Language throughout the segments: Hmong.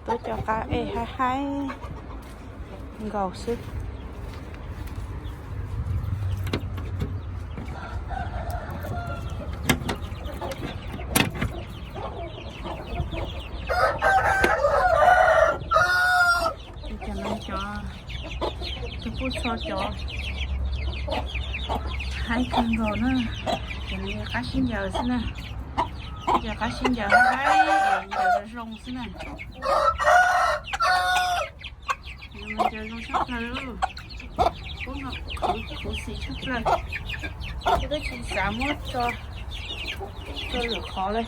Tuaj cov qab ej haib haib nkaus xwb. Cov no cov tus puj txho cov haib kawg nkaus na. Cov no yog qab sib ncaws xwb na. Cov qab sib ncaws haib, ncaws zoo zoo xwb na. Ncaws zoo tshaj plaws, khuv xim tshaj plaws. Kuv twb tsis xav muab tso rau lwm qhov li.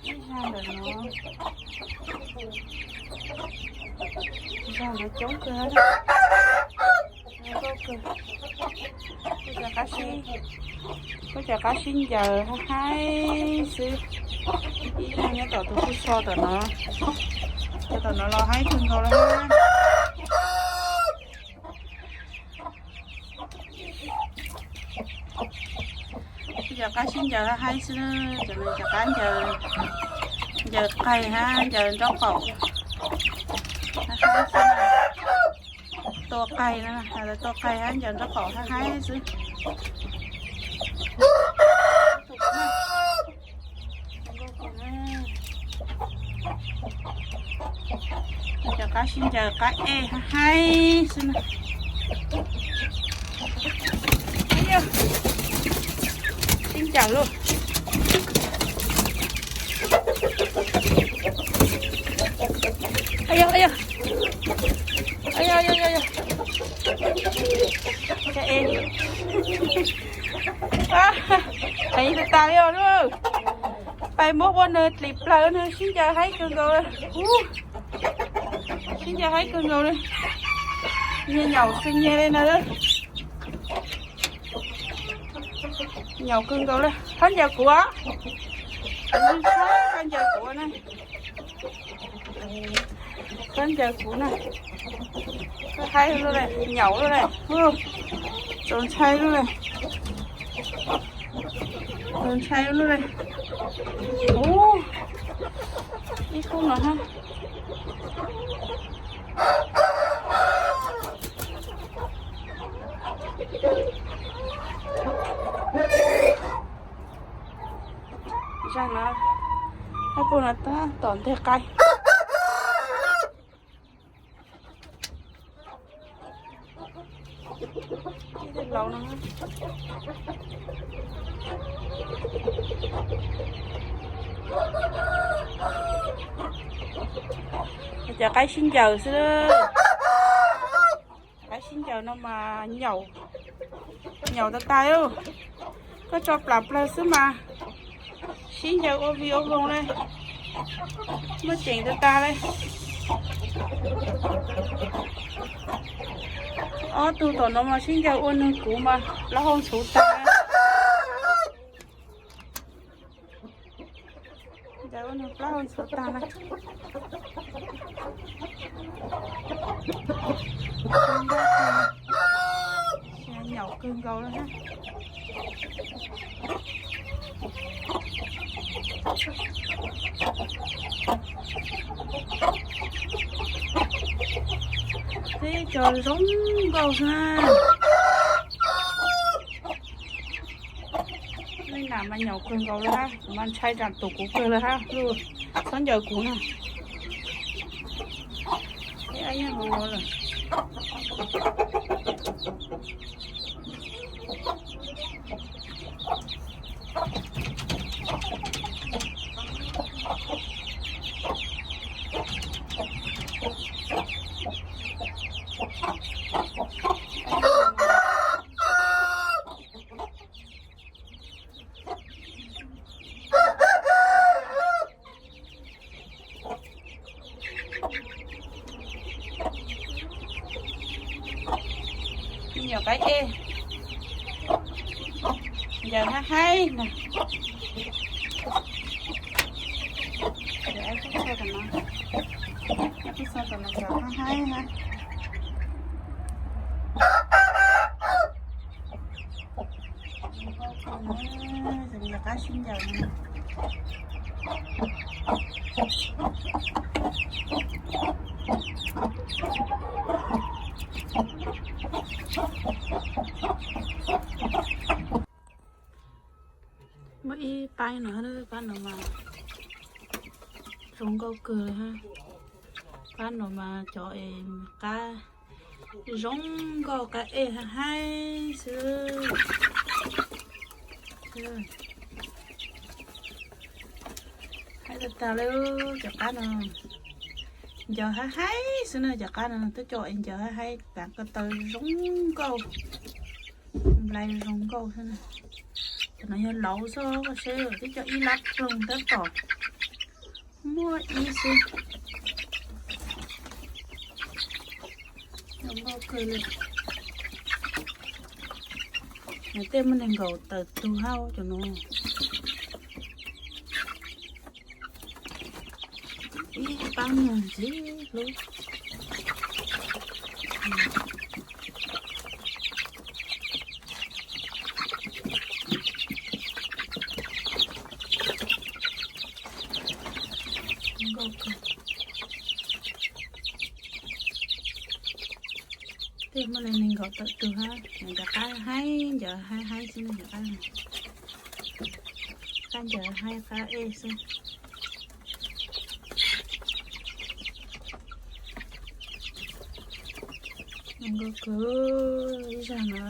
Ib zaj ntawm no, zaj ntawd coob kawg, zoo nkauj kawg. Kuj cov qab sib, kuj cov qab sib ncaws haib haib xwb. Ib zaj nyob tom tus puj txho tom no, cov tom no los haib kawg nkaus li na. Kuj cov qab sib ncaws haib haib xwb, cov no cov qab ncaws, ncaws qaig hab ncaws nraub qaum haib haib xwb. Tua qaig no, tua qaig hab ncaws nraub qaum haib haib xwb. Cov qab sib ncaws qab ej haib haib xwb na. Sib ncaws lauj. Yog, yog, yog, yog. Heev tas tas li os. Pais muab ua nws dlim plaws, nws sib ncaws haib kawg nkaus li. Sib ncaws haib kawg nkaus li. Nyias nyaum xwb nyias li ntawd. Nyaum kawg nkaus li. Txhob ncaws kuv, txhob ncaws kuv na. Txhob ncaws kuv na. Haib lub li, nyaum lub li. Txaus ntshai lub li. Txaus ntshai lub li. Ub, ib khub no hab. Zaj no, hab puag no tab tom nteg qaib. Laus no. Cov qaib sib ncaws xwb. Qaib sib ncaws no mas nyaum, nyaum tas tas li. Koj tso plam plawg xwb mas sib ncaws ua vig ua voog li. Muaj ceem tas tas li. Ob tug tom no mas sib ncaws ua nws kuv mas plaub hau ntxhuv tag. Ncaws ua nws plaub hau ntxhuv tag na. Nyaum kawg nkaus li hab. Teb cov zoo nkauj xwb na. Leej nam mas nyaum kawg nkaus li hab, kuv mas ntshai tsam tus kuv kawg li hab, txhob ncaws kuv na. Nyuam qaib ej, ncaws haib haib na. Haib haib na. Txawm li qab sib ncaws no. Muaj ib pab no, pab no mas zoo nkauj kawg li ha. Pab no mas cov es qab zoo nkauj, qab ej haib haib xwb. Haib tag tag li cov qab no. Ncaws haib haib xwb na, cov qab no twb coj es ncaws haib haib, kav ko taw zoo nkauj, nplai zoo nkauj xwb na. Cov no yog lauv xwb, koj saib twb coj ib lab ploog tab tom muaj ib xwb. Zoo nkauj kawg li. Nws tej muaj neeg nkaum tawm tug hab cov no. Ib pab nyuag ntxiv hlub. Nkauj kawg. Tej muaj li nees nkaum tawm tug hab, nws cov qab haib, ncaws haib haib xwb ne cov qab no. Qab ncaws haib qab ej xwb. Zoo nkauj kawg. Ib zag no,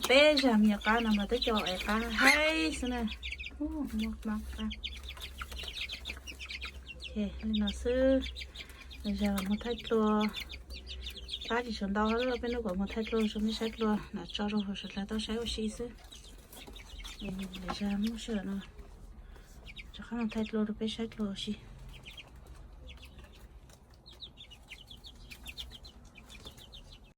peb zag me nyuam qab no mas twb coj es qab haib xwb na. Muaj qab. Li no xwb. Lwm zag los mus thaij dlua. Qab tsis tshua ntau, peb hnub kom mus thaij dlua rau mej saib dlua, lam tso rau hauv suav dlawg tau saib ua si xwb. Lwm zag muaj sij hawm no rov qab mus thaij dlua rau peb saib dlua ua si.